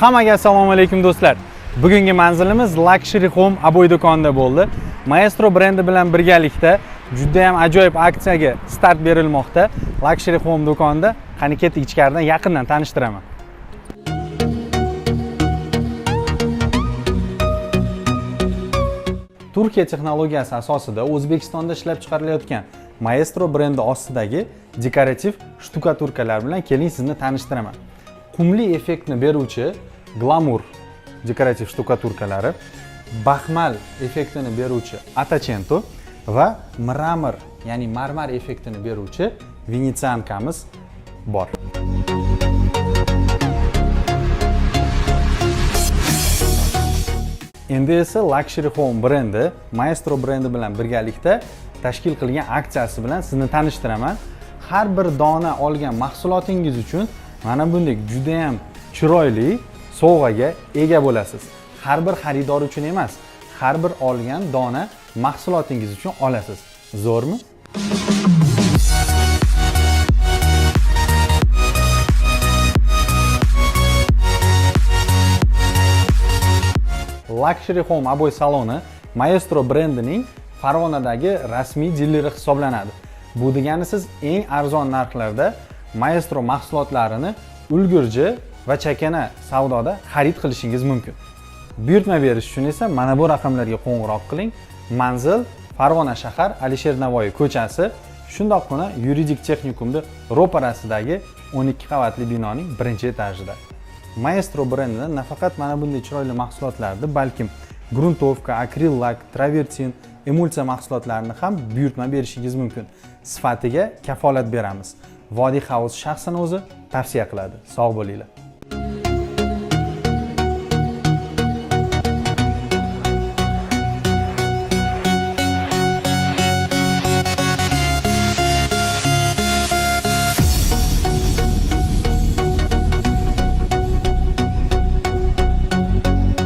Hammaga assalomu alaykum, do'stlar. Bugungi manzilimiz Luxury Home обои do'konida bo'ldi. Maestro brendi bilan birgalikda juda ham ajoyib aksiyaga start berilmoqda. Luxury Home do'konida. Qani, ketdik, ichkaridan yaqindan tanishtiraman. Turkiya texnologiyasi asosida O'zbekistonda ishlab chiqarilayotgan Maestro brendi ostidagi dekorativ shtukaturkalar bilan keling, sizni tanishtiraman. Qumli effektni beruvchi Glamour dekorativ shtukaturkalari, baxmal effektini beruvchi Atacento va мрамор, ya'ni marmar effektini beruvchi venetsiankamiz bor. Endi esa Luxury Home brendi Maestro brendi bilan birgalikda tashkil qilgan aksiyasi bilan sizni tanishtiraman. Har bir dona olgan mahsulotingiz uchun mana bunday juda ham chiroyli sovg'aga ega bo'lasiz. Har bir xaridor uchun emas, har bir olgan dona mahsulotingiz uchun olasiz. Zo'rmi? Luxury Home обои saloni Maestro brendining Farg'onadagi rasmiy dileri hisoblanadi. Bu degani siz eng arzon narxlarda Maestro mahsulotlarini ulgurji va chakana savdoda xarid qilishingiz mumkin. Buyurtma berish uchun esa mana bu raqamlarga qo'ng'iroq qiling. Manzil: Farg'ona shahar, Alisher Navoiy ko'chasi, shundoqqina yuridik texnikumda ro'parasidagi 12 qavatli binoning birinchi etajida. Maestro brendidan nafaqat mana bunday chiroyli mahsulotlarni, balkim грунтовка, akril lak, travertin, emulsiya mahsulotlarini ham buyurtma berishingiz mumkin. Sifatiga kafolat beramiz. Vodiy House shaxsan o'zi tavsiya qiladi. Sog' bo'linglar.